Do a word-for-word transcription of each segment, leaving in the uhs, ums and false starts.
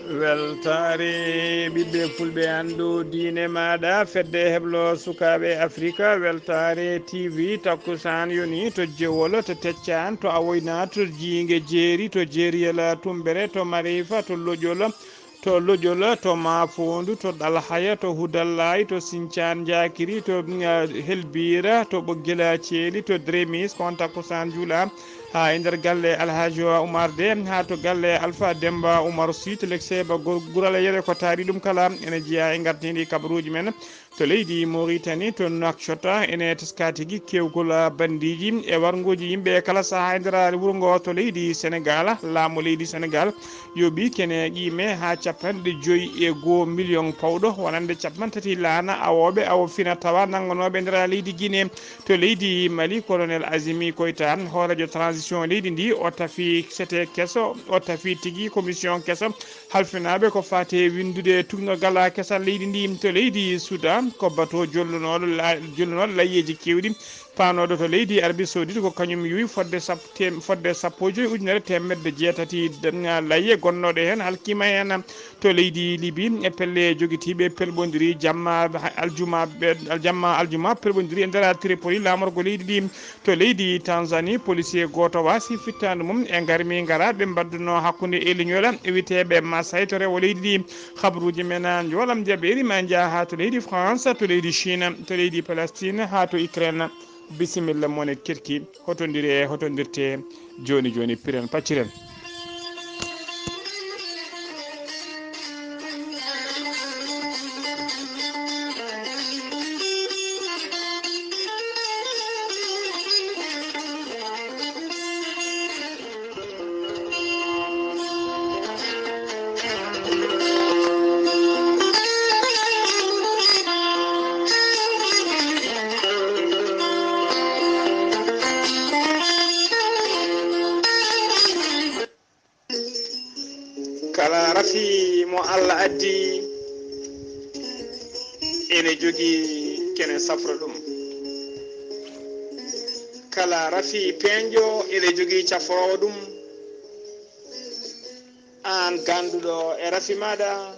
Weltaare ɓiɓɓe fulɓe, anndu diine maaɗa, fedde heblo sukaaɓe Afrika, weltaare T V, takkusaan yoni to Jewol, to Teccaan, to Awoyna, to Jiinge Jeeri, to Jeeriyel Tumbere, to Marifa, to Loƴol, to Loƴol, to Maafoondu, to Ɗalhaya, to Hudallaay, to Sincaan Njaakiri, to, mm, Helbiira, to Ɓoggel Ceeli, to Dremis, ko on takkusaan juula. Haa e nder galle Alhaji Oumar De, haa to galle Alpha Demba Oumar Sy, to Lekseba Gurala Yere, ko taari ɗum kala ene jeyaa e ngardiindi kabaruuji men. To leydi Mauritanie, to Nouakchott, ene teska tigi kewgol bandiiji e warnguuji yimɓe kala sahaa e nder wuro ngo. To leydi Senegal, laamu leydi Senegal yooɓi kene qiime haa capanɗe joyi e goo miliyoŋ pawɗo, wonande capantati laana awooɓe awo fina tawa nanngonooɓe nder leydi Guinée. To leydi Mali, Colonel Azimi Koita, hooreejo transition leydi ndi, o tafi sete keso, o tafi tigi commission keso halfinaaɓe ko faati e winndude tuugnorgal kesal leydi ndi. To leydi Soudan, ko bato jollunooɗo la-, jollunooɗo layyeeji keewɗi, paanooɗo to leydi Arabie Saoudite, ko kañum yuwi fodde sap-, tem-, fodde sappo e joyi ujunere teemedde jeetati d-, layye gonnooɗe heen, halkiima heen. To leydi Libi, e pelle jogitiiɓe pelɓondiri jamma aljuma, aljamma aljuma pelɓondiri e nder Tripoli, laamorgo leydi ndi. To leydi Tanzanie, policier gooto waasi fittaandu mum e ngarmi ngara ɓe mbaddunoo hakkunde e leñol witeeɓe Maasai to rewo leydi ndi. Habaruuji men njoolam jaɓeeri ma njaha haa to leydi France, to leydi Chine, to leydi Palestine, haa to Ukraine. Bisimilla mon e kirki, hotondire, hotondirte, jooni jooni piren pacciren. Kala rafi mo Allah addi ene jogii kene safra ɗum. Kala rafi peeñɗo ene jogii cafroowo ɗum. Aan gannduɗo e rafi maaɗa,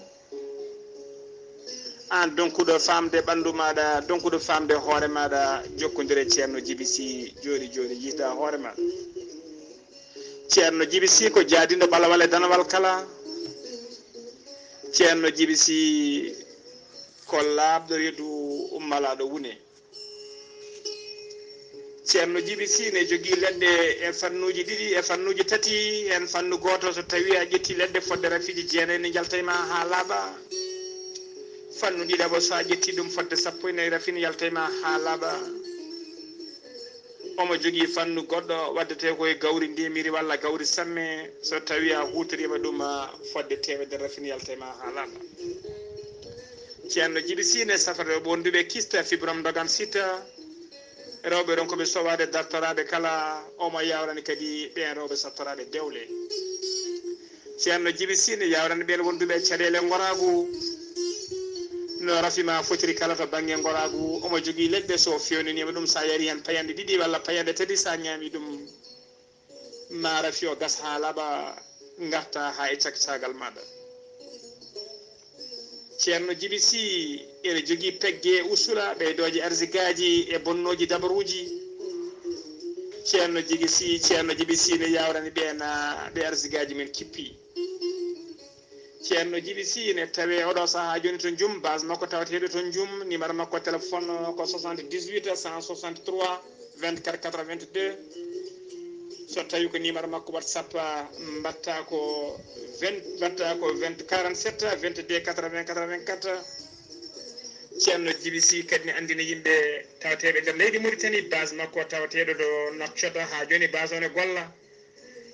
aan donkuɗo faamde ɓanndu maaɗa, donkuɗo faamde hoore maaɗa, jokkondire Ceerno Jibi Si, jooɗi jooɗi yiyda hoore maaɗa. Ceerno Jibi Si ko jaadindo ɓalawal e danawal kala. Ceerno Jibi Si ko laaɓɗo reedu ummalaaɗo wune. Ceerno Jibi Si ne jogii leɗɗe e fannuuji ɗiɗi, e fannuuji tati. Heen fannu gooto, so tawii a ƴettii leɗɗe fodde rafiiji jeenayi, ne njalta e ma haa laaɓa. Fannu ɗiɗaɓo, so a ƴettii ɗum fodde sappo e nayi rafi, ne yalta e ma haa laaɓa. Omo jogii fannu goɗɗo waɗetee ko e gawri ndemiri walla gawri samme, so tawii a huutoriima ɗum fodde teemedere rafi, ne yalta e ma haa laaɓa. Ceerno Jibi Si ne safara wonduɓe kista, fibrome ndogan, sita, rewɓe ronkuɓe sowaade dartoraade kala, omo yawrani kadi ɓeen rewɓe sattoraaɓe dewle. Ceerno Jibi Si ne yawrani ɓeen wonduɓe caɗeele ngoraagu, no rafi ma fotiri kala to bannge ngoraagu. Omo jogii leɗɗe, so feewnaniima ɗum, so a yari heen payanɗe ɗiɗi walla payanɗe tati, so a ñaami ɗum, ma rafi o gas haa laaɓa, ngarta haa e cakitaagal maaɗa. Ceerno Jibi Si ene jogii pegge usula, ɓeydooje arsigaaji e bonnooji dabaruuji. Ceerno Jibi Si, Ceerno Jibi Si ne yawrani ɓeen, ɓe arsigaaji men kippi. Ceerno Jibi Si ne tawee oɗo sahaa jooni to Njum, base makko tawateeɗo to Njum, numéro makko téléphone ko soixante-dix-huit cent soixante-trois vingt-quatre quatre-vingt-deux. So tawii ko numéro makko WhatsApp, mbaɗta ko vingt, mbaɗta ko vingt, quarante-sept vingt-deux quatre-vingts quatre-vingt-quatre. Ceerno Jibi Si kadi ne anndina yimɓe tawateeɓe nder leydi Mauritanie, base makko tawateeɗo to Nouakchott, haa jooni base o ne golla.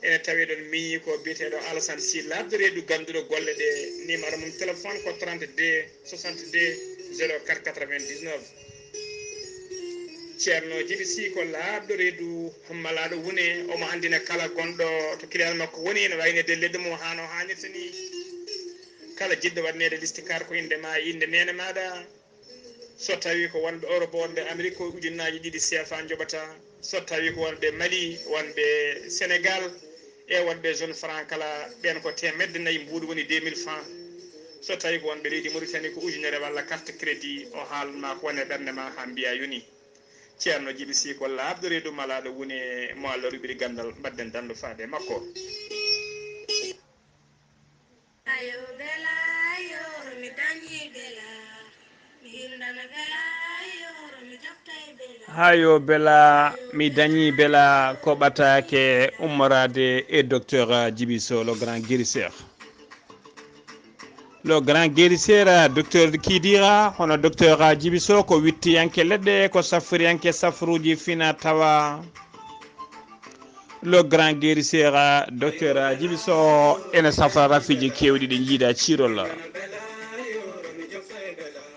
Ene tawee ɗoon miñi ko biyeteeɗo Alassane Sy, laaɓɗo reedu, gannduɗo golle ɗe. Numéro mum téléphone ko trente-deux soixante-deux zéro quatre quatre-vingt-dix-neuf. Ceerno Jibi Si ko laaɓɗo reedu, malaaɗo wune, omo anndina kala gonɗo to kiliyaan makko woni, ene waynede leɗɗe mum haa no haanirta ni. Kala jiɗɗo waɗneede listikaar ko innde ma e innde neene maaɗa. So tawii ko wonɓe Europe, wonɓe Amérique, ko ujunnaaji ɗiɗi C F A njoɓata. So tawii ko wonɓe Mali, wonɓe Sénégal, E waɗde zone franc kala, ɓeen ko teemedde nayi, mbuuɗu woni deux mille francs. So tawii ko wonɓe leydi Mauritanie, ko ujunere walla carte crédit, o haalanma ko woni e ɓernde ma haa mbiya yoni. Ceerno Jibi Sii ko laaɓɗo reedu malaaɗo wune mo Allah ruɓiri ganndal, mbaɗden danndo faade e makko. Hayo bela, mi dañi bela, ko ɓataake ummoraade e docteur Jibi Sow, le grand guérisseur. Le grand guérisseur, docteur Kidira, hono docteur Jibi Sow ko wittiyanke leɗɗe, ko safriyanke safruuji fina tawa. Le grand guérisseur, docteur Jibi Sow, ene safra rafiiji keewɗi ɗi njiida ciirol.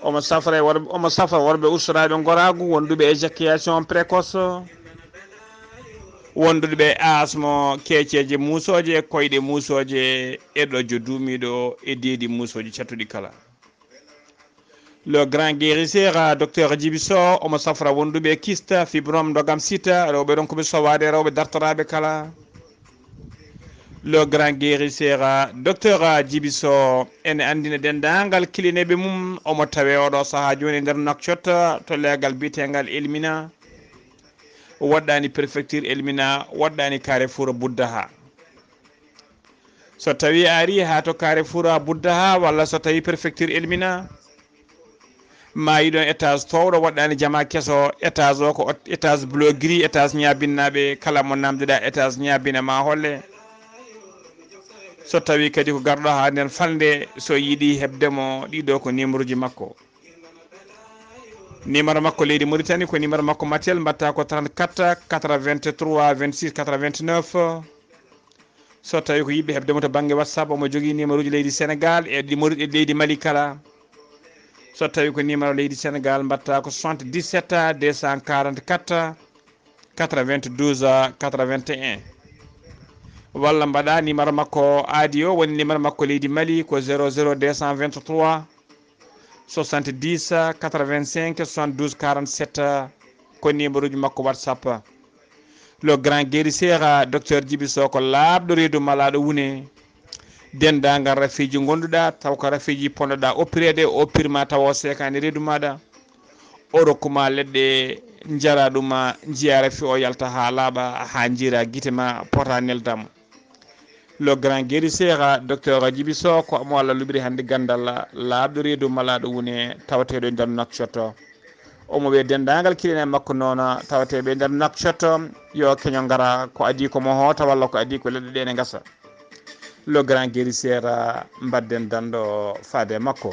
Omo safra e worɓe, omo safra worɓe ustoraaɓe ngoraagu, wonduɓe éjaculation précoce, wonduɓe e asmo, keeceeje muusooje, koyɗe muusooje, e ɗojjo duumiiɗo, e deedi muusooji cattuɗi kala. Le grand guérisseur, docteur Jibi Sow, omo safra wonduɓe e kyste, fibrome, ndogam, sida, rewɓe ronkuɓe sowaade, rewɓe dartoraaɓe kala. Le grand guérisseur, docteur Jibi Sow, ene anndina denndaangal kilineeɓe mum, omo tawee oɗo sahaa jooni e nder Nouakchott, to leegal biyeteegal Elmina. Woɗɗaani préfecture Elmina, woɗɗaani carrefour Buddaha. So tawii a arii haa to carrefour Buddaha walla so tawii préfecture Elmina, ma yiɗon étage toowɗo, woɗɗaani jama keso, étage o ko ot-, étage bleu gris, étage ñaabinnaaɓe, kala mo naamndiɗaa étage ñaabina ma holle. So tawii kadi ko garɗo haa nden falnde, so yiɗi heɓde mo, ɗiɗo ko numéro ji makko. Numéro makko leydi Mauritanie ko numéro makko Matel, mbaɗta ko trente-quatre quatre-vingt-trois vingt-six quatre-vingt-neuf. So tawii ko yiɗɓe heɓde mo to bannge WhatsApp, omo jogii numéro uji leydi Sénégal e ɗi Maurit-, e leydi Mali kala. So tawii ko numéro leydi Sénégal, mbaɗta ko soixante-dix-sept deux cent quarante-quatre quatre-vingt-douze quatre-vingt-un. Walla mbaɗa numéro makko aadi o, woni numéro makko leydi Mali ko zéro zéro deux cent vingt-trois soixante-dix quatre-vingt-cinq soixante-douze quarante-sept, ko numéro uji makko WhatsApp. Le grand guérisseur, docteur Jibi Sow ko laaɓɗo reedu malaaɗo wune. Denndaangal rafiiji ngonduɗa, taw ko rafiiji ponnoɗa oppireede, o oppirma tawa o seekaani reedu maaɗa. O rokkuma leɗɗe njara ɗuma, njiya rafi o yalta haa laaɓa, haa njiira gite ma pota neldamo. Le grand guérisseur, docteur Jibi Sow, ko mo Allah luɓiri hannde ganndal laaɓɗo reedu malaaɗo wune tawateeɗo e nder Nouakchott. Omo wiya denndaangal kilineeɓe makko noon tawateeɓe e nder Nouakchott, yo keño ngara ko adii ko mo hoota walla ko adii ko leɗɗe ɗe ne ngasa. Le grand guérisseur, mbaɗden danndo faade e makko.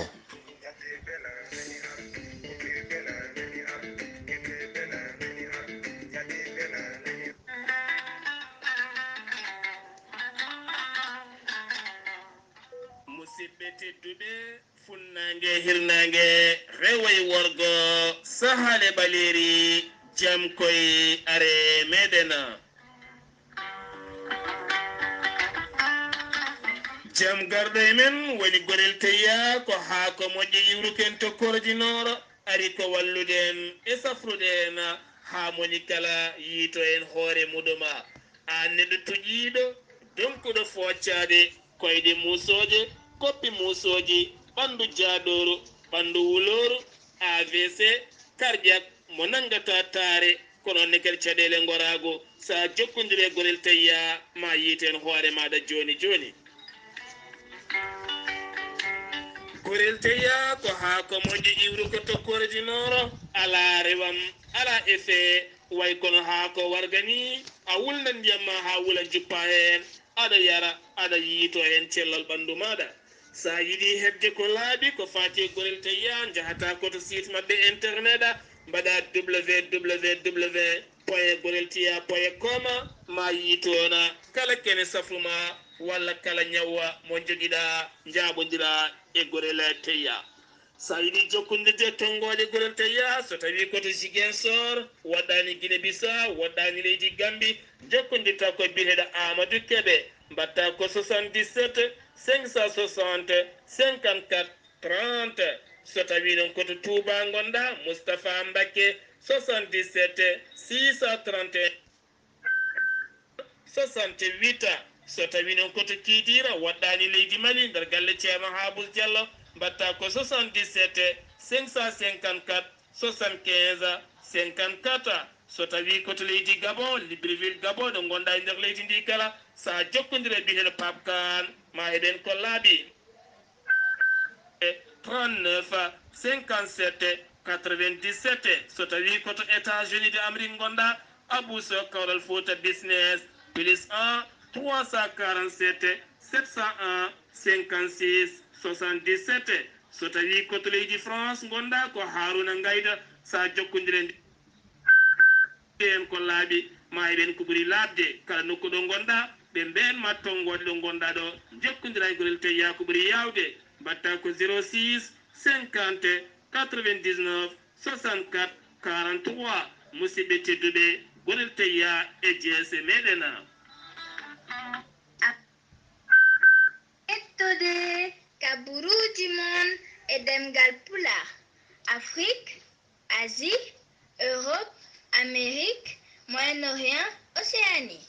Musidɓe tedduɓe, funnaange e hirnaange, rewo e worgo, sahal e ɓaleeri, jam koy are meɗen. Jam garɗo e men woni gorel teyya, ko haako moƴƴo iwruken to korjinooro, ari ko wallude en e safrude en, haa moni kala yiito en hoore muɗuma. Aan neɗɗo tuƴiiɗo, donkuɗo fooccaade, koyɗe muusooje, koppi muusooji, ɓanndu jaadooru, ɓanndu wulooru, A V C, cardiaque, mo nanngataa taare, ko noon ne kadi caɗeele ngoraagu, so a jokkondiri e gorel teyya, ma yiiten hoore maaɗa jooni jooni. Gorel teyya ko haako moƴƴo iwruko to korjinooro, alaa rewam, alaa effet, way kono haako warga nii, a wulna ndiyam ma haa wula juppa heen, aɗa yara, aɗa yiito heen cellal ɓanndu maaɗa. So a yiɗi heɓde ko laaɓi ko faati e gorel teyya, njahata ko to site maɓɓe internet, mbaɗa www point gorel teyya point com, ma yiitoona kala kene safru ma walla kala ñaw mo njogiɗa, njaaɓondira e gorel teyya. So a yiɗi jokkondirde e tonngooɗe gorel teyya, so tawii ko to Ziguinchor, woɗɗaani Guinée Bissau, woɗɗaani leydi Gambie, jokkondirta ko e biyeteeɗo Amadou Kébé, mbaɗta ko soixante-dix-sept cinq cent soixante cinquante-quatre trente. So tawii noon ko to Touba ngonɗa, Moustapha Mbacké, soixante-dix-sept six cent trente et un soixante-huit. So tawii noon ko to Kiidiira, woɗɗaani leydi Mali, nder galle Ceerno Haabus Jallo, mbaɗtaa ko soixante-dix-sept cinq cent cinquante-quatre soixante-quinze cinquante-quatre. So tawii ko to leydi Gabon, Libreville Gabon, ɗo ngonɗaa e nder leydi ndi kala, so a jokkondirii e biyeteeɗo Pape Kane, ma heɓen ko laaɓi. Trente-neuf cinquante-sept quatre-vingt-dix-sept. So tawii ko to États-Unis de Amérique ngonɗaa, Abou Sow, Kawral Fouta Business, plus un trois cent quarante-sept sept cent un cinquante-six soixante-dix-sept. So tawii ko to leydi France ngonɗaa, ko Harouna Ngaïda, so a jokkondirii e en ko laaɓi, ma heɓen ko ɓuri laaɓde. Kala nokku ɗo ngonɗaa, ɓe mbeen ma tonngooɗe ɗo ngonɗaa ɗo, njokkondiraa e Gollel Tayya ko ɓuri yaawde. Mbaɗtaa ko zéro six cinquante quatre-vingt-dix-neuf soixante-quatre quarante-trois. Musidɓe tedduɓe, Gollel Tayya e jeese meɗen. Hettude kabaruuji mon e ɗemngal Pulaar, Afrik, Asie, Europe, Amérique, Moyen-Orient, Océanie.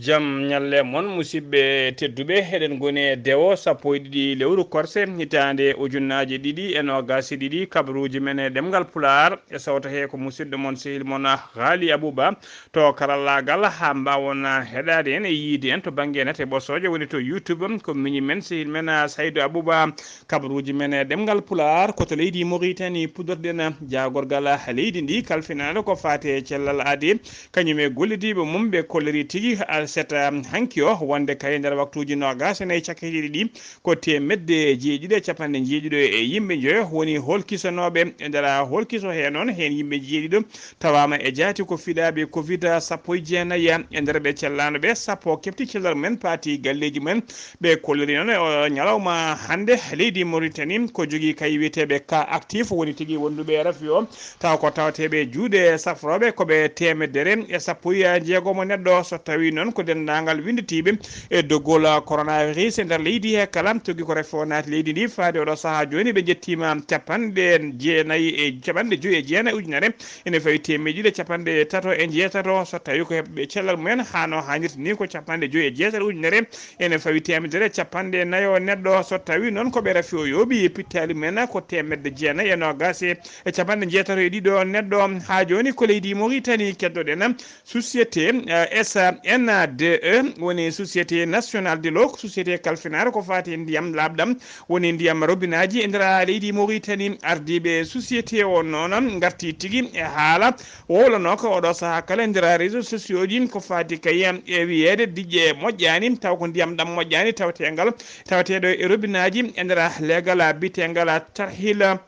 Jam ñalle mon, musidɓe tedduɓe. Eɗen ngoni e dewo sappo e ɗiɗi lewru korse, hitaande ujunnaaje ɗiɗi e noogaas e ɗiɗi. Kabaruuji men e ɗemngal Pulaar, e sawto he ko musidɗo mon, sehil mon, Haali Abuba, to karallaagal, haa mbaawon heɗaade en e yiyde en to bannge nate ɓosooje, woni to YouTube. Ko miñi men, sehil men, Saydu Abuba. Kabaruuji men e ɗemngal Pulaar, ko to leydi Moritani puɗɗorɗen jaagorgal leydi ndi, kalfinaaɗo ko faati e cellal aadi, kañum e gollidiiɓe mum. Ɓe kolliri tigi, a, seta hanki o, wonde kay nder waktuuji noogaas e nayi cakkiiji ɗiɗi, ko teemedde jeeɗiɗi e capanɗe jeeɗiɗo e yimɓe njoyo woni hoolkisanooɓe e nder hoolkiso he. Noon, heen yimɓe jeeɗiɗo tawaama e jaati ko fiɗaaɓe covid sappo e jeenayi. E nder ɓe cellaano ɓe, sappo keɓti cellal mumen, paati galleeji mumen. Ɓe kolliri noon e o ñalawma hannde, leydi Moritani ko jogii kay wiyeteeɓe cas actif, woni tigi wonduɓe e rafi o, taw ko tawateeɓe juuɗe safrooɓe ko ɓe teemedere e sappo e jeegomo neɗɗo. So tawii noon ko denndaangal winnditiiɓe e doggol coronavirus e nder leydi he kala, tigi ko rafi o naati leydi ndi faade oɗo sahaa jooni, ɓe njettiima capanɗe jeenayi e, capanɗe joyi e jeenayi ujunere, ene fawi teemeɗe ɗiɗi e capanɗe tato e jeetato. So tawii ko heɓɓe cellal mumen haa no haanirta ni ko capanɗe joyi e jeetati ujunere, ene fawi teemedere e capanɗe nayo neɗɗo. So tawii noon ko ɓe rafi o yooɓi, pittaali mumen ko teemedde jeenayi e noogaas e capanɗe jeetato e ɗiɗo neɗɗo. Haa jooni ko leydi Moritani keddoɗen. Société, eh, S N D E, woni Société Nationale de l'Eau, société kalfinaaɗo ko faati e ndiyam laaɓɗam, woni ndiyam robinaaji e nder leydi Moritani. Ardiiɓe société o noon ngarti tigi e haala wowlanooka oɗo sahaa kala e nder réseaux sociaux ji, ko faati kay e wiyeede diƴƴe moƴƴaani, taw ko ndiyam ɗam moƴƴaani taweteengal, taweteeɗo e robinaaji e nder leegal biteengal Tarhil.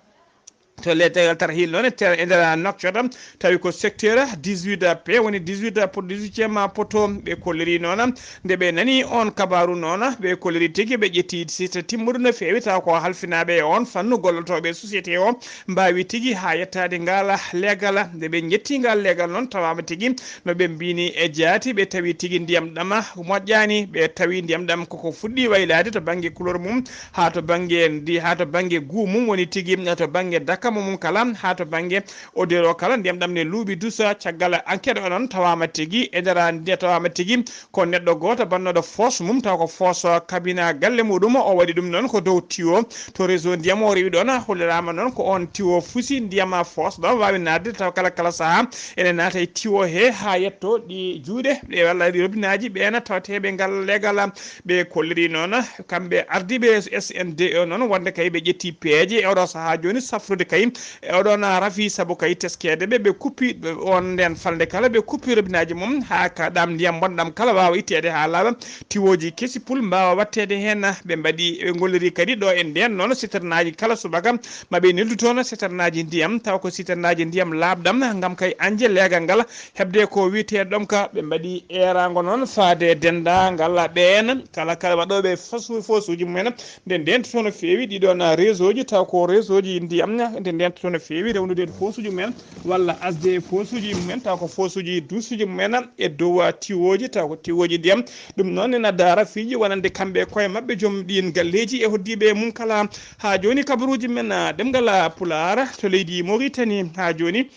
To leetegal Tarhil noon e ter-, e nder Nouakchott, tawi ko secteur dix-huit P, woni dix-huit pour dix-huitième poteau. Ɓe kolliri noon, nde ɓe nani on kabaaru noon, ɓe kolliri tigi, ɓe ƴetti site timmuɗo no feewi, taw ko halfinaaɓe e on fannu, gollotooɓe e société o, mbaawi tigi haa yettaade ngal leegal. Nde ɓe njetti ngal leegal noon, tawaama tigi no ɓe mbini e jaati, ɓe tawi tigi ndiyam ɗam moƴƴaani, ɓe tawi ndiyam ɗam koko fuɗɗi waylaade to bannge couleur mum, haa to bannge ndi, haa to bannge guu mum, woni tigi to bannge dakamo mum kala, haa to bannge odeur o kala, ndiyam ɗam ne luuɓi dusa. Caggal enquête o noon, tawaama tigi e nder nde tawaama tigi ko neɗɗo gooto bannooɗo foos mum, taw ko foos kabina galle muɗum, o waɗi ɗum noon ko dow tiwo to réseau ndiyam o rewi ɗoon. Holliraama noon ko on tiwo fusi ndiyam foos ɗo waawi naatde, taw kala, kala sahaa ene naata e tiwo he haa yetto ɗi juuɗe ɗe walla ɗi robinaaji ɓeena tawateeɓe ngal leegal. Ɓe kolliri noon, kamɓe ardiiɓe S N D E noon, wonde kay ɓe ƴetti peeje e oɗo sahaa jooni safrude kay e oɗon rafi, sabu kay teskeede ɓe, ɓe kuppi on nden falnde kala, ɓe kuppi robinaaji mum haa ka ɗam ndiyam bonɗam kala waawa itteede haa laaɓa, tiwooji kesi pul mbaawa waɗteede heen. Ɓe mbaɗi, ɓe ngolliri kadi ɗo e ndeen noon siternaaji kala subaka, ma ɓe neldu toon siternaaji ndiyam, taw ko siternaaji ndiyam laaɓɗam, ngam kay añde leegal ngal heɓde ko wiyetee ɗoon ka. Ɓe mbaɗi eeraango noon faade denndaangal ɓeen kala, kala waɗooɓe fosu-, fosuuji mumen, nde ndeentoto no feewi ɗiɗoon réseau ji, taw ko réseau ji ndiyam, nde ndeentoto no feewi rewnude fosuuji mumen, walla asde fosuuji mumen, taw ko fosuuji duusuuji mumen e dow tiwooji, taw ko tiwooji ndiyam. Ɗum noon ene adda rafiiji wonande kamɓe koye maɓɓe, joom ɗiin galleeji e hoddiiɓe e mum kala. Haa jooni kabaruuji men, ah, ɗemngal, ah, Pulaar to leydi Moritani, haa jooni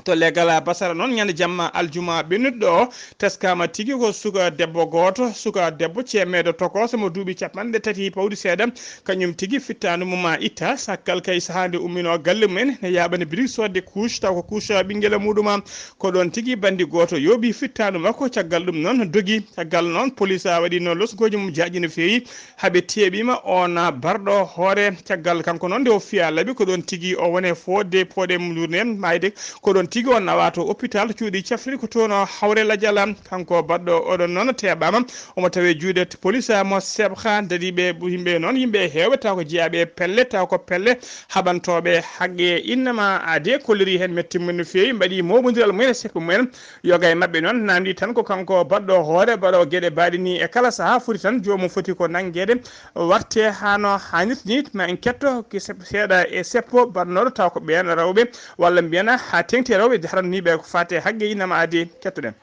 To legal Basara noon, ñande jamma aljuma ɓennuɗo o, teskama tigi ko suka debbo gooto, suka debbo ceemeedo tokooso mo duuɓi capanɗe tati pawɗi seeɗa, kañum tigi fittaandu mum a itta, sakkal kay sahaa nde ummino galle mumen, ne yaaɓani birig soodde couche, taw ko couche ɓinngel muɗum. Ko ɗoon tigi bandi gooto yooɓi fittaandu makko, caggal ɗum noon dogi. Caggal noon, police a waɗi noon losgooji mum jaaƴi no feewi, haɓe teeɓiima oon barɗo hoore. Caggal kanko noon, nde o fiya laɓi, ko ɗoon tigi o woni e fooɗde pooɗe mum luurne en maayde. Ko ɗoon tigi o nawa to hôpital cuuɗi cafrirɗi ko toon o hawre lajal. Kanko baɗɗo oɗon noon teeɓaama, omo tawee juuɗe police mo Sebha. Dadiiɓe yimɓe noon, yimɓe heewɓe taw ko jeyaaɓe e pelle, taw ko pelle haɓantooɓe haqqe innama aade, kolliri heen metti mum no feewi, mbaɗi mooɓondiral mumen e seppo mumen. Yoga e maɓɓe noon naamndi tan ko kanko baɗɗo hoore, baɗɗo geɗe baaɗe ni e kala sahaa foti tan joomum foti ko nanngeede, warte haa no haanirta ni, ma en ketto ki sep-, seeɗa e seppo baɗnooɗo taw ko ɓeen rewɓe, walla mbiyen haa teŋti e rewɓe daraniiɓe ko faati e haqqe innama aade. Kettoɗen.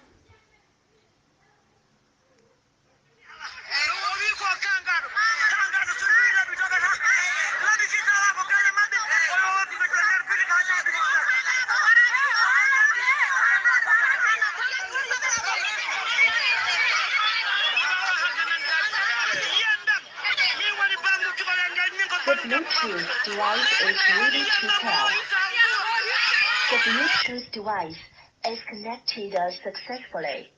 The Bluetooth device is ready to pair. The Bluetooth device is connected successfully.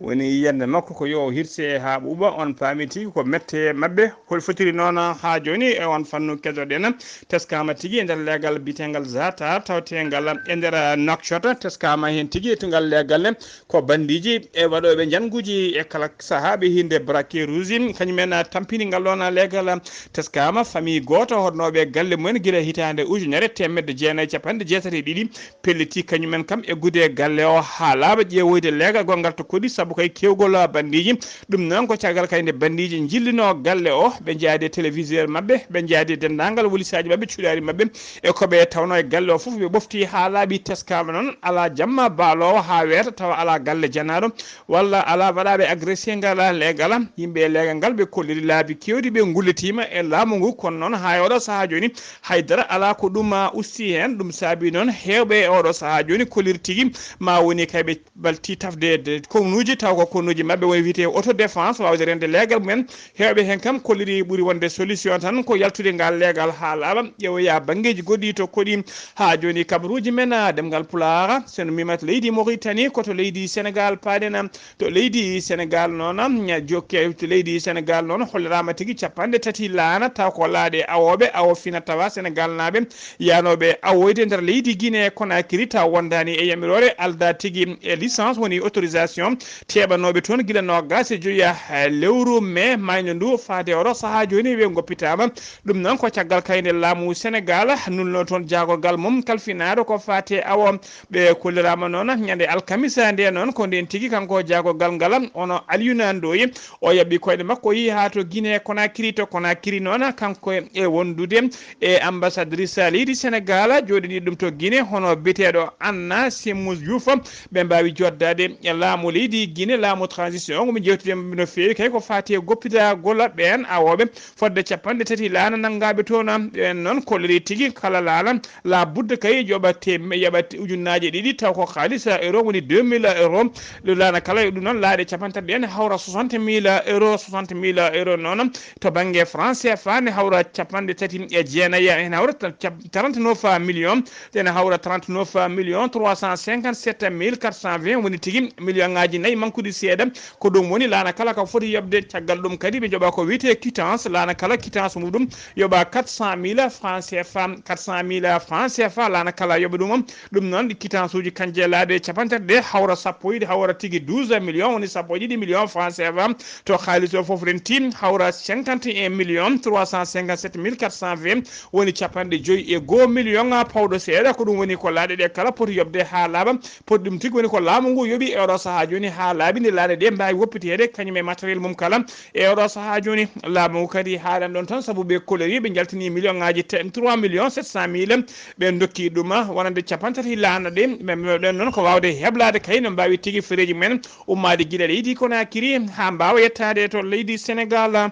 Woni yiyannde makko ko yo o hirse haa ɓuuɓa. On paami tigi ko mette maɓɓe. Hol fotiri noon haa jooni e on fannu? Keɗoɗen, teskama tigi e nder leegal biyetengal Zata, tawtengal e nder Nouakchott. Teskama heen tigi e tungal leegal ne ko bandiiji e waɗooɓe njannguuji e kala sahaa ɓe hiinde braquet rouge. Kañum en tampini ngal ɗoon leegal. Teskama famille gooto hoɗnooɓe galle mumen gila hitaande ujunere teemedde jeenayi e capanɗe jeetati e ɗiɗi, pelliti kañumen kam eggude e galle o haa laaɓa, ƴeewoyde leegal gonngal to koɗi sabu kay keewgol bandiiji. Ɗum noon ko caggal kay nde bandiiji njillino galle o, ɓe njaadi e téléviseur maɓɓe, ɓe njaadi e denndaangal wolisaaji maɓɓe, cuɗaari maɓɓe, e ko ɓe tawno e galle o fof ɓe ɓofti haa laaɓi. Teskama noon alaa jamma baaloowo haa weeta tawa alaa galle janaaɗo walla alaa waɗaaɓe agressé ngal leegal. Yimɓe e leegal ngal ɓe kolliri laabi keewɗi, ɓe ngullitiima e laamu ngu, kono noon haa e oɗo sahaa jooni haydara alaa ko ɗum usti heen. Ɗum saabi noon heewɓe e oɗo sahaa jooni kolliri tigi ma woni kay ɓe balti tafde de konnuuji, taw ko konnuuji maɓɓe woni wiyetee autodéfense, waawde reende leegal mumen. Heewɓe heen kam kolliri ɓuri wonde solution tan ko yaltude ngal leegal haa laaɓa, ƴeewoya banngeeji goɗɗi to koɗi. Haa jooni kabaruuji men, ah, ɗemngal Pulaar, so en miimat leydi Mauritanie, ko to leydi Sénégal paaɗen. To leydi Sénégal noon, jokke to leydi Sénégal noon, holliraama tigi capanɗe tati laana, taw ko laaɗe awooɓe, awo fina tawa Sénégal naaɓe yaanooɓe awoyde nder leydi Guinée Conakry, taw wondaani e yamiroore, aldaa tigi e licence, woni autorisation, teeɓanooɓe toon gila noogaas e joyi, eh, lewru mai, maayno ndu, faade oɗo sahaa jooni, ɓe ngoppitaama. Ɗum noon ko caggal kay nde laamu Sénégal nulno toon jaagorgal mum kalfinaaɗo ko faate awo. Ɓe kolliraama noon ñande alkamisa nde noon, ko ndeen tigi kanko jaagorgal ngal, ono Aliyuna Ndoye, o yaɓɓi koyɗe makko, o yehi haa to Guinée Conakry. To Conakry noon, kanko e wondude e ambassadrice leydi Sénégal jooɗiiɗo ɗum to Guinée, hono biyeteeɗo Anna Sémou Diouf, ɓe mbaawi joddaade e laamu leydi Guinée, laamu transition. Ko mi jewtide no feewi kay ko faati e goppitagol ɓeen awooɓe fodde capanɗe tati laana nanngaaɓe toon. Ɓeen noon kolliri tigi kala laana, la budda kay yoɓa tem-, yoɓa te-, ujunnaaje ɗiɗi, taw ko kaalis euro woni deux mille euro. Ɗo laana kala e ɗum noon laaɗe capanɗe tati ɗeen hawra soixante mille euro, soixante mille euro noon. To bannge franc C F A ne hawra capanɗe tati e jeenayi, ene hawra ta-, cap-, trente-neuf millions, ene hawra trente-neuf millions trois cent cinquante-sept mille quatre cent vingt, woni tigi million ŋaaji nayi mankuɗi seeɗa. Ko ɗum woni laana kala ko foti yoɓde. Caggal ɗum kadi ɓe njoɓa ko wiyetee quittance, laana kala quittance muɗum yoɓa quatre cent mille francs C F A, quatre cent mille francs C F A, laana kala yoɓa ɗum. Ɗum noon, ɗi quittance uji kanji e laaɗe capanɗe tati ɗe hawra sappo e ɗiɗi, hawra tigi douze millions, woni sappo e ɗiɗi millions francs C F A. To kaalis o fof renti, hawra cinquante et un millions trois cent cinquante-sept mille quatre cent vingt, woni capanɗe joyi e goo million pawɗo seeɗa. Ko ɗum woni ko laaɗe ɗe kala poti yoɓde haa laaɓa. Poti ɗum tigi woni ko laamu ngu yoɓi e oɗo sahaa jooni haa laabi nde laane ɗe mbaawi woppiteede kañum e matériel mum kala. E oɗo sahaa jooni, laamu ngu kadi haalan ɗon tan, sabu ɓe koloriiɓe njaltini million ngaaji te-, trois millions sept cent mille, ɓe ndokki ɗum wonande capanɗe tati laana ɗe. Ɓe mbiɗen noon ko waawde heblaade kay no mbaawi tigi fereeji mumen ummaade gila leydi Konakiri haa mbaawa yettaade to leydi Senegal.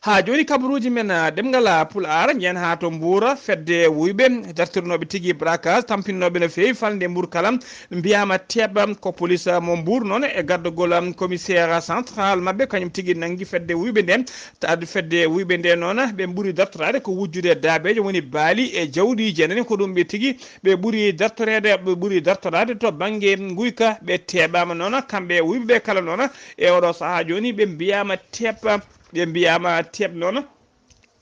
Haa jooni kabaruuji men, ah, ɗemngal, ah, Pulaar, njehen haa to Mbuur, fedde wuyɓe dartirnooɓe tigi braquage, tampinnooɓe no feewi falnde Mbuur kala, mbiyaama teeɓa ko police, ah, mo Mbuur noon e gardagol, ah, commissaire central maɓɓe, kañum tigi nanngi fedde wuyɓe nde. Taade fedde wuyɓe nde noon, ɓe ɓuri dartoraade ko wujjude daabeejo woni baali e jawdiiji enene, ko ɗum ɓe tigi ɓe ɓuri dartoreede, ɓe ɓuri dartoraade to bannge nguyka, ɓe teeɓaama noon, kamɓe wuyɓe ɓe kala noon, e oɗo sahaa jooni ɓe mbiyaama teeɓa. Ɓe mbiyaama teeɓ noon.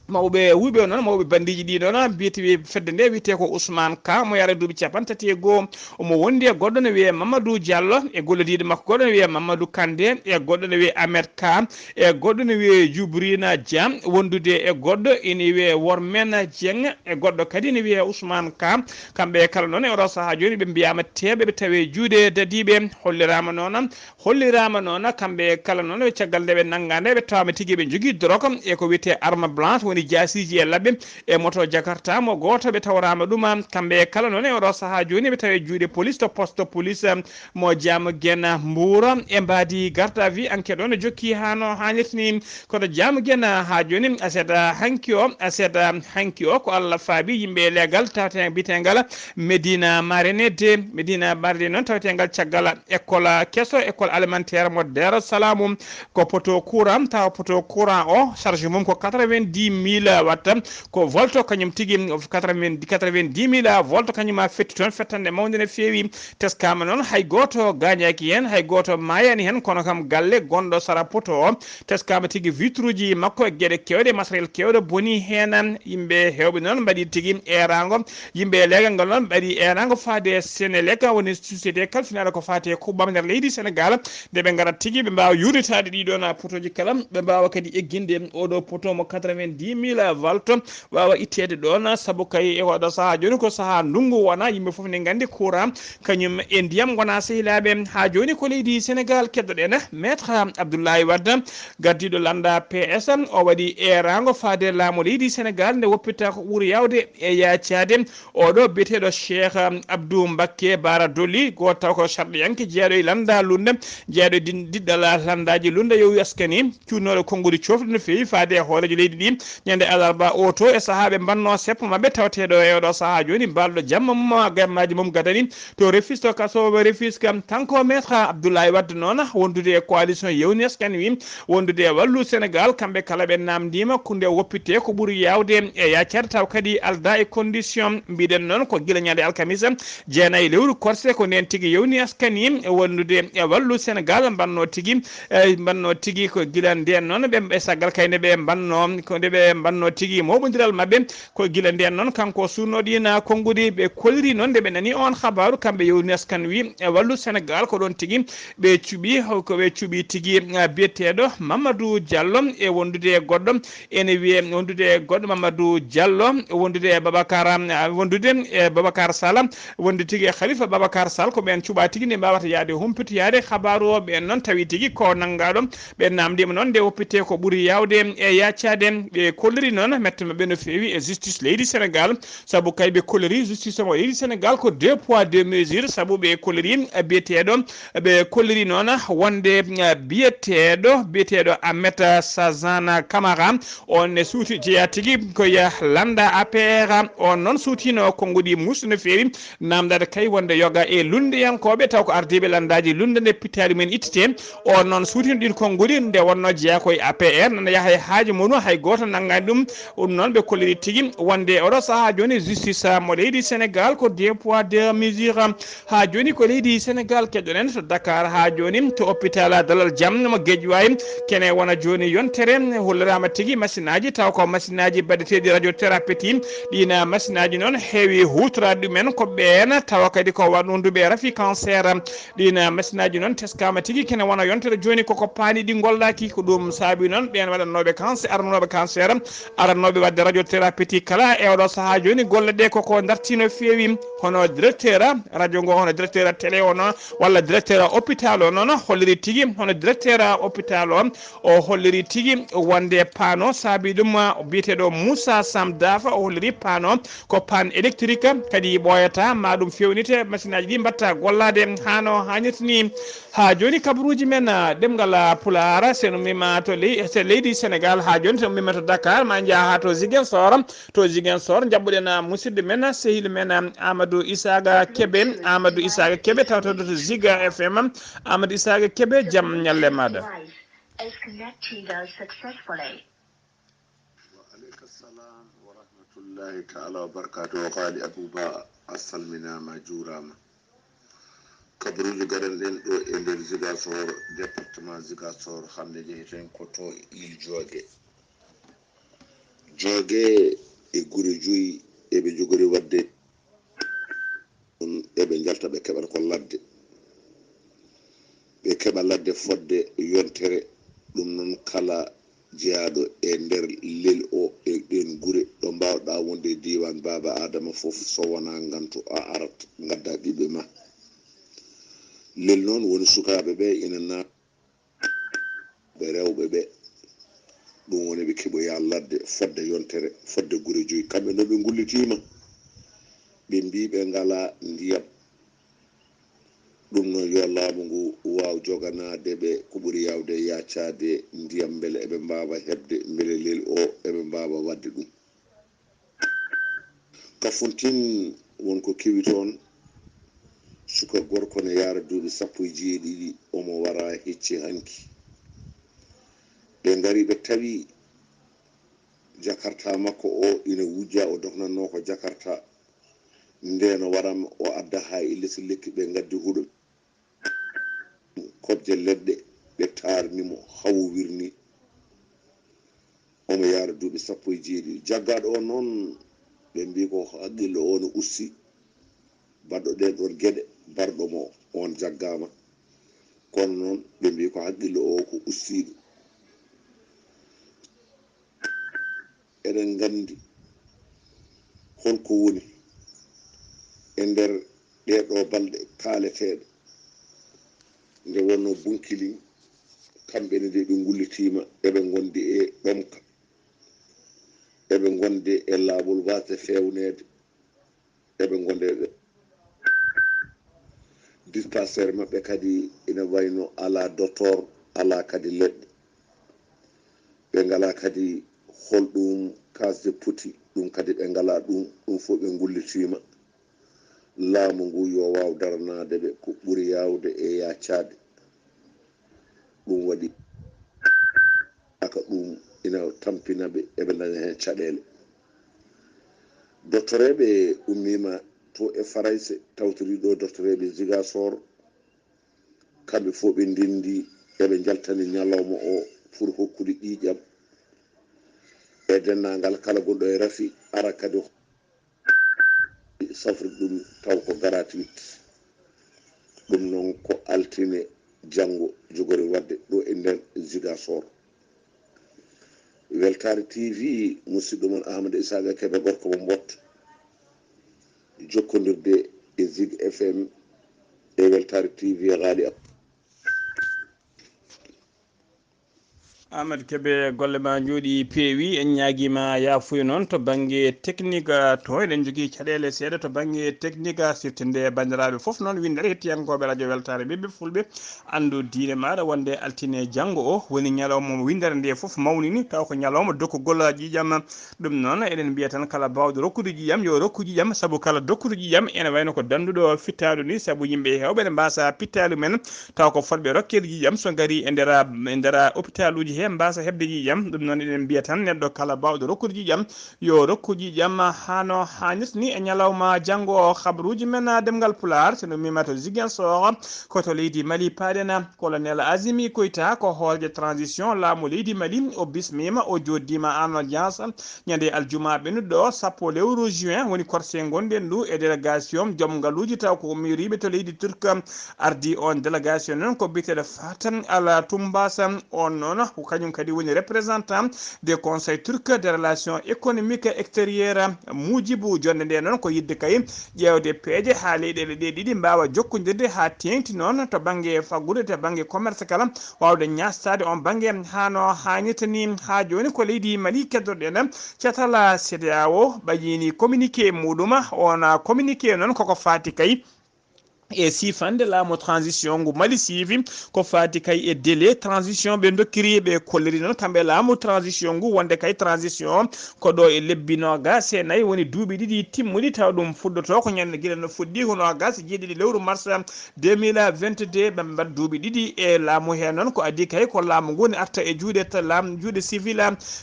Mawɓe wuyɓe noon, mawɓe banndiiji ɗi noon, mbiyete fedde nde wiyetee ko Ousmane Ka, mo yahata duuɓi capanɗe tati e goo. Omo wondi e goɗɗo no wiyee Mamadou Diallo, e gollodiiɗo makko goɗɗo no wiyee Mamadou Kandé, e goɗɗo no wiyee Ahmed Ka, e goɗɗo no wiyee Djibrina Dia, wondude e goɗɗo ina wiyee Wormena Dieng, e goɗɗo kadi no wiyee Ousmane Ka. Kamɓe kala noon e oɗo sahaa jooni ɓe mbiyaama teeɓe, ɓe tawee juuɗe dadiiɓe, holliraama noon Holliraama noon, kamɓe kala noon, ɓe caggal nde ɓe nanngaa nde, ɓe tawaama tigi ɓe njogii dorog e ko wiyetee arme blanche, woni jaasiiji e laɓɓe, e moto Jakarta mo gooto, ɓe tawraama ɗum. Kamɓe kala noon, e oɗo sahaa jooni, ɓe tawee juuɗe police to poste police mo Diamaguène Mbour. E mbaadi garde à vue, enquête o no jokki haa no haanirta ni. Kono Diamaguène haa jooni, aset hanki o, aset hanki o, ko Allah faabi yimɓe leegal, tawte biyeteengal Medina Marine deux, Medina Marine noon taweteengal caggal école keso, école alimentaire mo Dero Salamu, ko poto courant, tawa poto courant o, charge mum ko quatre-vingt-dix mille watt, ko volt kañum tigi, quatre-vingt-dix, quatre-vingt-dix mille volt kañum ma fetti toon, fettande mawnde no feewi. Teskaama noon hay gooto gaañaaki heen, hay gooto maayaani heen, kono kam galle gonɗo sara poto o, teskaama tigi vitruuji makko e geɗe keewɗe, matériel keewɗo bonii heen. Yimɓe heewɓe noon mbaɗi tigi eeraango, yimɓe e leegal ngal noon mbaɗi eeraango faade Senelec, woni société kalfinaaɗo ko faati e kuuɓam nder leydi Senegal, nde ɓe ngara tigi ɓe mbaawa yuurnitaade ɗii ɗoon potooji kala, ɓe mbaawa kadi egginde oɗo poto mo quatre-vingt-dix mille volt, waawa itteede ɗoon, sabu kay e oɗo sahaa jooni ko sahaa ndunngu wona, yimɓe fof ne nganndi courant kañum e ndiyam ngonaa sehilaaɓe. Haa jooni ko leydi Senegal keddoɗen, Maître Abdoulaye Wade, gardiiɗo lannda P S, o waɗi eeraango faade laamu leydi Senegal nde woppitta ko ɓuri yaawde e yaacaade. Oɗo biyeteeɗo Cheikh Abdou Mbacké Bara Dolly, gooto taw ko sarɗiyanke, jeyaɗo e lannda lunnde, jeyaɗo e din-, diɗɗal lanndaaji lunnde, yowi askani, cuuɗinooɗo konnguɗi coofɗi no feewi faade e hooreejo leydi ndi, ñande alarba o to e sahaa ɓe mbanno seppo maɓɓe tawteeɗo e oɗo sahaa jooni, balɗo jamma mum, gammaaji mum gadani to Rufisque, to kaso Rufisque. Kanko Maître Abdoulaye Wade noon, wondude e coalition Yewni Askan Wi, wondude e Wallu Senegal, kamɓe kala ɓe namdiima ko nde woppitte ko ɓuri yaawde e yaccere, taw kadi alda e condition. Mbiɗen noon ko gila ñande alkamisa jeenayi lewru korse, ko nden tigi Yewni Askan Wi, wondude e Wallu Senegal, mbanno tigi, e mbanno tigi ko gila nden noon ɓe, ɓe saggal kayne ɓe mbanno, ko nde ɓe mbanno tigi mawɓondiral maɓɓe. Ko gila ndeen noon, kanko suuɗnooɗo ina konnguɗi, ɓe kolliri noon nde ɓe nani oon habaaru, kamɓe Yewni Askan Wi e Wallu Senegal, ko ɗoon tigi ɓe cuɓi, ko ɓe cuɓi tigi, ah, biyeteeɗo Mamadou Diallo e wondude e goɗɗo, ene wiyee wondude e goɗɗo Mamadou Diallo, wondude e Babacar, ah, wondude e Babacar Sall, wonde tigi e Khalifa Babacar Sall, ko ɓeen cuɓaa tigi nde mbaawata yahde humpitoyaade habaaru o. Ɓeen noon tawi tigi ko nanngaa ɗo, ɓe namdiima noon nde woppitte ko ɓuri yaawde e yaacaade. Ɓe kolliri noon mette maɓɓe no feewi e justice leydi Senegal, sabu kay ɓe kolliri justice mo leydi Senegal ko deux poids deux mesures, sabu ɓe kolliri biyeteeɗo, ɓe kolliri noon wonde, eh, biyeteeɗo, biyeteeɗo Ahmed Sazana Camara, on ne suuti jeyaa tigi ko ya lannda A P R, on noon suutino konnguɗi muusɗi no feewi, namdade kay wonde yoga e lunndiyankooɓe, taw ko ardiiɓe lanndaaji lunnde nde pittaali mumen ittete. On noon suutino ɗin konnguɗi nde wonnoo jeyaa ko e A P R, nana yaha e haaju mum, hay gooto nanngaani ɗum. Ɗum noon ɓe kolliri tigi wonde oɗo sahaa jooni justice mo leydi Senegal ko deux poids deux mesures. Haa jooni ko leydi Senegal keɗoɗen to Dakar, haa jooni to hôpital Dalal Jam mo Guédiawaye. Kene wona jooni yontere holliraama tigi masinaaji, taw ko masinaaji baɗeteeɗi radiothérapie. Ɗiin masinaaji noon heewi huutoraade ɗumen ko ɓeen, tawa kadi ko wonduɓe rafi cancer. Ɗiin masinaaji noon teskaama tigi kene wona yontere jooni koko paani ɗi ngollaaki. Ko ɗum saabi noon ɓeen waɗannooɓe cancer, arnooɓe cancer, Arannooɓe waɗde radio thérapeutique kala e oɗo sahaa jooni, golle ɗe koko dartii no feewi, hono directeur radio ngo, hono directeur télé o noon, walla directeur hôpital o noon, holliri tigi hono directeur hôpital o, o holliri tigi wonde paano saabi ɗum, biyeteeɗo Moussa Sam Dafa, o holliri paano ko panne électrique, kadi ɓooyata ma ɗum fewnite, machine aji ɗi mbatta gollaade hano haanirta ni. Haa jooni kabaruuji men, ah, ɗemngal, ah, Pulaar, so en ummiima to ley-, to leydi Senegaal, haa jooni so en ummiima to Dakar, ma njaha haa to Ziguinchor, to Ziguinchor, njaɓɓuɗen, ah, musidɗo men, ah, sehil men, ah, Amadou Isaaga Kebe, Amadou Isaaga Kebe, tawtoɗo to Ziga F M. Amadou Isaaga Kebe, jam ñalle maaɗa. Wa aleyka salam wa rahmatullahi taala wa barakatuhu. Haali Abouba, a salminaama, a juuraama. Kabaruuji gadanɗen ɗo e nder Ziguinchor, département Ziguinchor, hannde njeheten ko to Ile Diogué. Diogué e gure joyi eɓe njogori waɗde ɗum, eɓe njalta, ɓe keɓata ko ladde. Ɓe keɓa ladde fodde yontere. Ɗum noon, kala jeyaaɗo e nder lel o e ɗeen gure ɗo mbaawɗa wonde e diiwaan Baaba Aadama fof, so wonaa ngantu, a arat, ngadda ɓiɓɓe ma. Lel noon woni sukaaɓe ɓe ina na-, ɓe rewɓe ɓe. Ɗum woni ɓe keɓoya ladde fodde yontere, fodde gure joyi. Kamɓe noon ɓe ngullitiima, ɓe mbii ɓe ngalaa ndiyam. Ɗum noon, yo laamu ngu waaw joganaade ɓe ko ɓuri yaawde yaacaade ndiyam, mbele eɓe mbaawa heɓde, mbele lel o eɓe mbaawa waɗde ɗum. Kafountine, won ko kewi toon, suka gorko ne yaara duuɓi sappo e jeeɗiɗi, omo wara hecci hanki. Ɓe ngari, ɓe tawi Jakarta makko o ina wujja, o dognatnoo ko Jakarta. Ndeen o waran, o adda haa e lesi lekki, ɓe ngaddi huɗo, kobje leɗɗe, ɓe taarni mo, hawo wirni. Omo yaara duuɓi sappo e jeeɗiɗi. Jaggaaɗo o noon, ɓe mbii ko haqqillo o no usti, baɗɗo ɗeen ɗoon geɗe, barɗo mo, oon jaggaama. Kono noon, ɓe mbii ko haqqillo o ko ustiiɗo. Eɗen nganndi hol ko woni e nder ɗee ɗoo balɗe kaaleteeɗe, nde wonnoo Bunkilin, kamɓe ne de ɓe ngullitiima, eɓe ngondi e ɗomka, eɓe ngondi e laawol waasde feewneede, eɓe ngondi e dispensaire maɓɓe kadi ina wayno alaa docteur, alaa kadi leɗɗe. Ɓe ngalaa kadi hol ɗum case de poti, ɗum kadi ɓe ngalaa ɗum, ɗum fof ɓe ngullitiima. Laamu ngu yo waaw daranaade ɓe ko ɓuri yaawde e yaacaade. Ɗum waɗi aka ɗum ina tampina ɓe, eɓe ndaña heen caɗeele. Doctoreeɓe ummiima to e Farayse, tawtorii ɗo doctoreeɓe Ziguinchor, kamɓe fof ɓe ndenndi, eɓe njaltani ñalawma o pour hokkude ƴiiƴam e denndaangal kala gonɗo e rafi, ara kadi safrude ɗum taw ko gratuit. Ɗum noon ko altine janngo jogori waɗde ɗo e nder Ziguinchor. Weltaare T V, musidɗo mon Amadou Isaaga Kebe, gorko mo Mbot, jokkondirde e Zig F M e Weltaare T V, Ghali Ab-, Amadou Kebe, golle ma njooɗi peewi. En ñaagiima yaafuya noon to bannge technique, ah, to eɗen njogii caɗeele seeɗa to bannge technique, ah, sirtinde banndiraaɓe fof noon, winndere hettiyankooɓe radio Weltaare ɓiɓɓe fulɓe, anndu diine maaɗa wonde altine janngo o woni ñalawma mo winndere nde fof mawnini, taw ko ñalawma dokkugol ƴiiƴam. Ɗum noon, eɗen mbiya tan kala baawɗo rokkude ƴiiƴam, yo rokku ƴiiƴam, sabu kala dokkuɗo ƴiiƴam ene wayno ko dannduɗo fittaandu ni, sabu yimɓe heewɓe ene mbaasa pittaalu men, taw ko fotɓe rokkeede ƴiiƴam, so ngari e nder, e nder hôpitaluuji he mbaasa heɓde ƴiiƴam. Ɗum noon, eɗen mbiya tan neɗɗo kala baawɗo rokkude ƴiiƴam, yo rokku ƴiiƴam hano haanirta ni e ñalawma janngo o. Habaruuji men, ah, ɗemngal Pulaar, so no mima to Ziguinchor, ko to leydi Mali paaɗen. Colonel Azimi Koita ko hooreejo transition laamu leydi Mali, o bismiima, o jooɗdiima en audience ñande aljuma ɓennuɗo, sappo lewru juin, woni korse ngonɗen ndu e délégation joom ngaluuji taw ko ummoriiɓe to leydi Turk. Ardi on délégation noon ko biyeteeɗo Fatan Al Tumbasa, on noon Kañum kadi woni représentant de conseil turc de relation économique extérieure. Mujibu jonde nde noon ko yidde kay ƴeewde peeje haa leyɗeele ɗe ɗiɗi mbaawa jokkondirde haa teeŋti noon to bannge faggude, to bannge commerce kala, waawde ñaastaade on bannge haa no haanirta ni. Haa jooni ko leydi Mali keddorɗen catal CEDEAO ɓayyini communiqué muɗum. On communiqué noon koko faati kay e siifande laamu transition ngu Mali siifi, ko faati kay e délai transition ɓe dokkiri, ɓe kolliri noon kamɓe laamu transition ngu wonde kay transition ko ɗo e lebbi noogas e nayi woni duuɓi ɗiɗi timmuɗi, tawa ɗum fuɗɗoto ko ñande gila no fuɗɗi ko noogas e jeeɗiɗi lewru mars deux mille vingt-deux, ɓe mbaɗa duuɓi ɗiɗi e laamu he noon ko adii kay ko laamu ngu ne arta e juuɗe ta-, laamu juuɗe civil.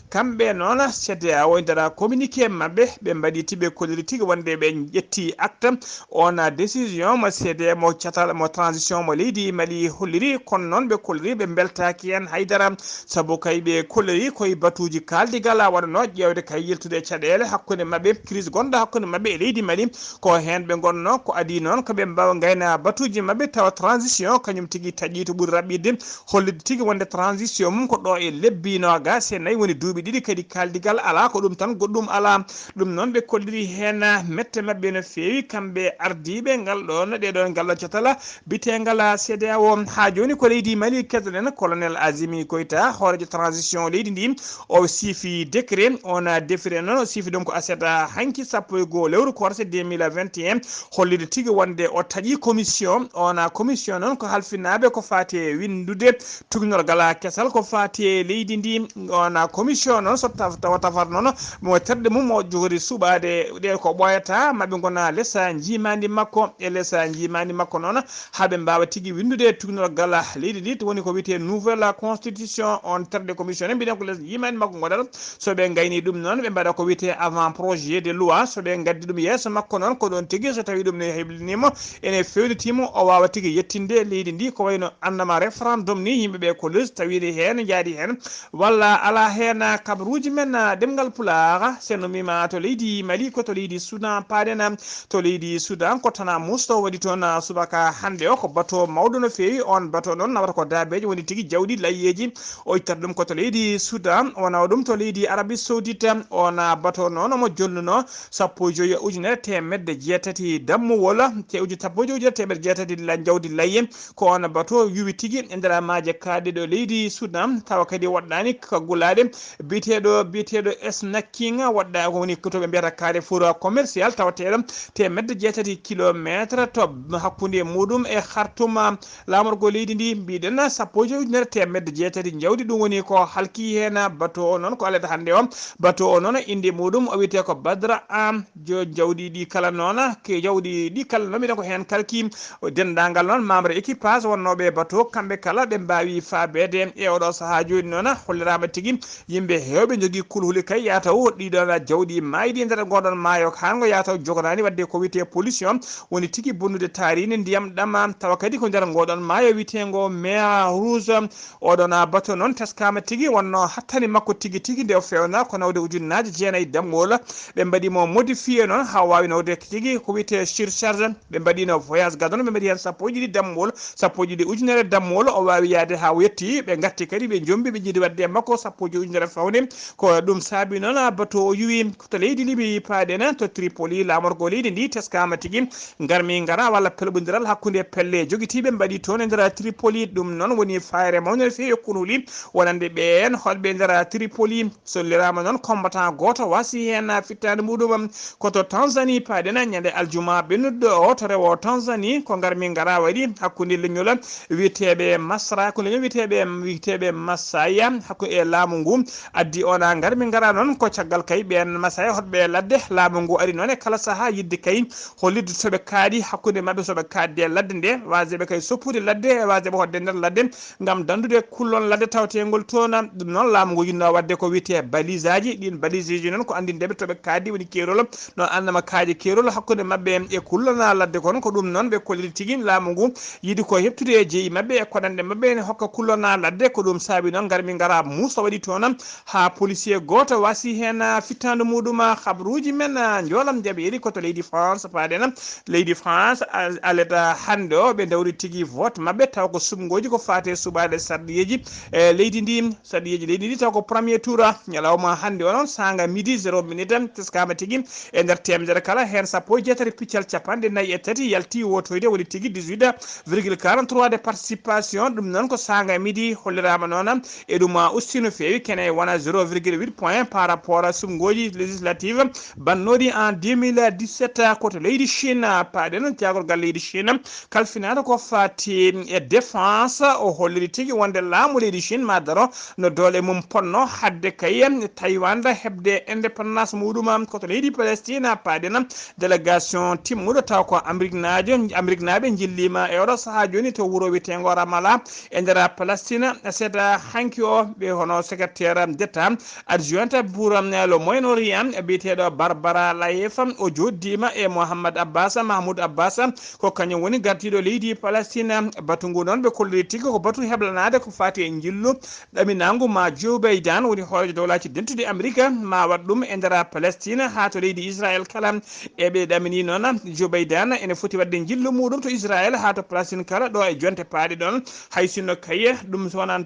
Kamɓe noon CEDEAO e nder communiqué maɓɓe ɓe mbaɗi tiɓe kolliri tigi wonde ɓe ƴetti acte on décision mo CEDEAO mo catal mo transition mo leydi Mali holliri, kono noon ɓe kolliri ɓe mbeltaaki heen haydara, sabu kay ɓe kolliri koye batuuji kaaldigal a waɗano ƴeewde kay yiltude e caɗeele hakkunde maɓɓe, crise gonɗo hakkunde maɓɓe e leydi Mali, ko heen ɓe ngonno, ko adii noon ko ɓe mbaawa ngayna batuuji maɓɓe tawa transition kañum tigi taƴi to ɓuri raɓɓiɗde, hollitde tigi wonde transition mum ko ɗo e lebbi noogas e nayi woni duuɓi ɗiɗi kadi kaaldigal alaa, ko ɗum tan goɗɗum alaa. Ɗum noon ɓe kolliri heen mette maɓɓe no feewi kamɓe ardiiɓe ngal ɗoon, ɗee ɗoon ngal ɗo catala biteengal CEDEAO. Haa jooni ko leydi Mali keddorɗen colonel Azimi Goïta hooreejo transition leydi ndi, o siifi décret, on décret noon o siifi ɗum ko aset hanki sappo e goo lewru korse deux mille vingt et un, hollitde tigi wonde o taƴi commission. On commission noon ko halfinaaɓe ko faati e winndude tuugnorgal kesal ko faati e leydi ndi. On commission noon so taw-, tawa tafata noon mo terɗe mum o jogori suɓaade ɗe ko ɓooyata maɓe ngona lesa njiimaandi makko e lesa njiimaandi makko noon haa ɓe mbaawa tigi winndude tuugnorgal leydi ndi, to woni ko wiyetee nouvelle constitution. On terɗe commission ne mbiɗen ko les njiimaandi makko ngonata. So ɓe ngayni ɗum noon, ɓe mbaɗa ko wiyetee avant projet de loi. So ɓe ngaddi ɗum yeeso makko noon, ko ɗoon tigi so tawi ɗum ne hebliniima, ene fewnitiima, o waawa tigi yettinde leydi ndi ko wayno annama référendum ni, yimɓe ɓe ko les tawiiɗe heen, njaaɗi heen, walla alaa heen kabaruuji men, ah, ɗemngal Pulaar. So en ummiima to leydi Mali, ko to leydi Soudan paaɗen, to leydi Soudan, ko Tana Moussa waɗi toon, ah, subaka hannde o, ko bato mawɗo no feewi. On bato noon nawata ko daabeeje, woni tigi jawɗi layyeeji, o ittata ɗum ko to leydi Soudan, o nawa ɗum to leydi Arabie Saoudite. On bato noon omo jolnuno sappo e joyi ujunere teemedde jeetati dammuwol, te uju-, sappo e joyi ujunere teemedde jeetati la-, njawdi layye. Ko on bato yuwi tigi e nder maaje kaaɗe ɗo leydi Soudan, tawa kadi woɗɗaani kaggulaaɗe biyeteeɗo, biyeteeɗo Snacking, woɗɗa ko woni ko to ɓe mbiyata carrefour commercial tawateeɗo teemedde jeetati kilometre to hakkunde muɗum e Khartoum. Laamorgo leydi ndi mbiɗen sappo e joyi ujunere teemedde jeetati njawdi, ɗum woni ko halki heen bato o noon ko alede hannde o. Bato o noon innde muɗum o wiyetee ko Badra Am. Jo-, jawdi ɗi kala noon, ke jawdi ɗi kala noon mbiɗen ko heen kalki. O denndaangal noon membre équipage wonnooɓe bato kamɓe kala ɓe mbaawi faabeede e oɗo sahaa jooni noon holliraama tigi. Yimɓe heewɓe njogii kulhuli kay yataw ɗiɗon jawɗi maayɗi e nder ngoɗon maayo. Haa ngo yataw jogonaani waɗde ko wiyetee pollution, woni tigi bonnude taariindi ndiyam ɗam, tawa kadi ko nder ngoɗon maayo wiyeteengo mer Rouge. Oɗon bato noon teskaama tigi wonno hattani makko tigi tigi nde o feewna ko nawde ujunnaaje jeenayi dammuwol. Ɓe mbaɗi mo modifié noon haa o waawi nawde tigi ko wiyetee surcharge. Ɓe mbaɗino voyage gadano, ɓe mbaɗi heen sappo e ɗiɗi dammuwol, sappo e ɗiɗi ujunere dammuwol, o waawi yahde haa o yetti. Ɓe ngatti kadi, ɓe njombi, ɓe njiɗi waɗde e makko sappo e joyi ujunere fawde. Ko ɗum saabi noon, bato o yuwi ko to leydi Libi paaɗen, to Tripoli, laamorgo leydi ndi teskaama tigi. Ngarmi ngara walla pelɓondiral hakkunde pelle jogitiiɓe mbaɗi toon e nder Tripoli. Ɗum noon woni fayre mawnere feewi e kulhuli wonande ɓeen hoɗɓe e nder Tripoli. So liraama noon, combattant gooto wasi heen fittaandu muɗum. Ko to Tanzanie paaɗen ñande aljuma ɓennuɗo o, to rewo Tanzanie, ko ngarmi ngara waɗi hakkunde leñol wiyeteeɓe Masra, hakkunde leñol wiyeteeɓe, wiyeteeɓe Masaya, hakku e laamu ngu. Addi ona ngarmi ngara noon ko caggal kay ɓeen Masaya hoɗɓe ladde, laamu ngu ari noon e kala sahaa yidde kay hollitde so ɓe kaaɗi hakkunde maɓɓe, so ɓe kaaɗde e ladde nde, waaseɓe kay soppude ladde, e waaseɓe hoɗde nder ladde, ngam danndude kullon ladde tawateengol toon. Ɗum noon, laamu ngu yiɗno waɗde ko wiyetee balisaaji. Ɗiin balisaaji noon ko anndinndeeɓe to ɓe kaaɗi woni keerol, no annama kaaƴe keerol hakkunde maɓɓe e kullon ladde kon. Ko ɗum noon ɓe kolliri tigi laamu ngu yiɗi ko heɓtude e jeyi maɓɓe e koɗanɗe maɓɓe ene hokka kullon ladde. Ko ɗum saabi noon ngarmi ngara Muusa waɗi toon haa policier gooto wasi heen fittaandu muɗum. Habruuji men njoolam jaɓeeri ko to leydi France paaɗen. Leydi France aleta hannde o ɓe dawri tigi vote maɓɓe taw ko sumgooji ko faati e suɓaade sarɗiyeeji e leydi ndi. Sarɗiyeeji leydi ndi taw ko premier tour ñalawma hannde o noon saanga midi zéro minute teskama tigi e nder temedere kala heen sappo e jeetati piccal capanɗe nayi e tati yalti wotoyde woni tigi dix-huit virgule quarante-trois de participation. Ɗum noon ko saanga midi holliraama noon e ɗum usti no feewi kene wona zéro virgule huit point par rapport sumgooji législative bannooɗi en deux mille dix-sept. Koto leydi Chine paaɗen jaagorgal leydi Chine kalfinaaɗo ko faati e défense o holliri tigi wonde laamu leydi Chine ma daro no doole mum ponno hadde kay Taiwan heɓde indépendance muɗum. Koto leydi Palestine paaɗen délégation timmuɗo taw ko amérique naajo amérique naaɓe jillima e oɗo sahaa joni to wuro wiyeteengo Ramallah e nder Palestine. Seeɗa hanki o ɓe hono secrétaire d'état adjointe pour le Moyen-Orient biyeteeɗo Barbara Layefa o joɗɗima e Mohammad Abbas Mahmoud Abbas ko kañum woni gardiiɗo leydi Palestine. Batu ngu noon ɓe kolliri tigi ko batu heblanaade ko faati e njillu ɗaminangu ma Joe Biden woni hooreejo dowlaaji dentuɗi Amerika ma waɗ ɗum e nder Palestine haa to leydi Israel kala. E ɓe ɗamini noon Joe Biden ene foti waɗde njillu muɗum to Israel haa to Palestine kala ɗo e jonte paaɗe ɗon. Hay sinno kaye ɗum wonano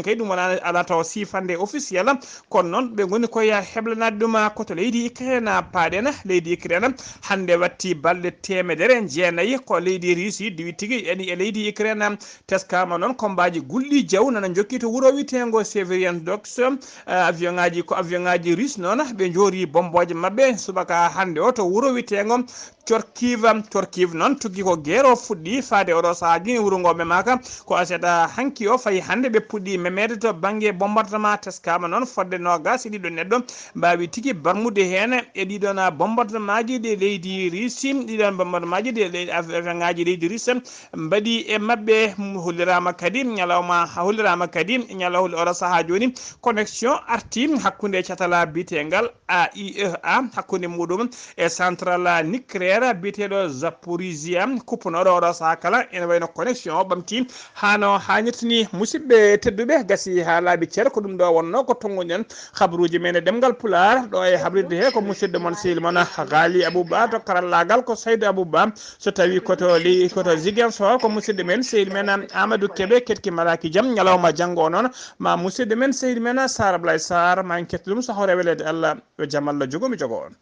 kay ɗum wonano alaa taw sifande officiel kono noon ɓe ngoni koye heblanaade ɗum ko to leydi Ukraine paaɗen. Leydi Ukraine hannde watti balɗe teemedere jeenayi ko leydi Russie diwi tigi yani e leydi Ukraine. Teskama noon kombaaji gulɗi jaw nana jokki to wuro wiyeteengo Severian Docks. Avion ngaji ko avion ngaji Russe noon ɓe joori bombooje maɓɓe subaka hannde o to wuro wiyeteengo Corkiva. Corkiva noon tuggi ko geero fuɗɗi faade oɗo sahaa joni wuro ngo ɓe maka ko aseta hanki o fayi hannde ɓe puɗɗi memeede to bannge bombardement. Teskama noon fodde noogas e ɗiɗo neɗɗo mbaawi tigi barmude heen e ɗiɗon bombardement ji ɗe leydi Russie. Ɗiɗon bombardement ji ɗe leydi avion ngaji leydi Russie mbaɗi e maɓɓe. Holliraama kadi ñalawma holliraama kadi ñalaw oɗo sahaa jooni connexion arti hakkunde catala biyetengal A I E A hakkunde muɗum e central nucléaire biyeteeɗo Zaporizhia kuppunooɗo oɗo sahaa kala ene wayno connexion o ɓamti hano haanirta ni. Musidɓe tedduɓe gasi haa laabi ceer ko ɗum ɗo wonno ko tonguɗen habruuji men e ɗemngal Pulaar ɗo e habrirde he ko musidɗo mon sehil mon Ghali Abouba to karallaagal ko Saydou Abouba. So tawi koto ley koto Ziguinchor ko musidɗo men sehil men Amadou Kébé ketki malaki jam ñalawma janngo o noon ma musidɗo men sehil men Sara Blay Sar ma en ketto ɗum so hawre weleede Allah yo jam Allah jogo mi jogo on.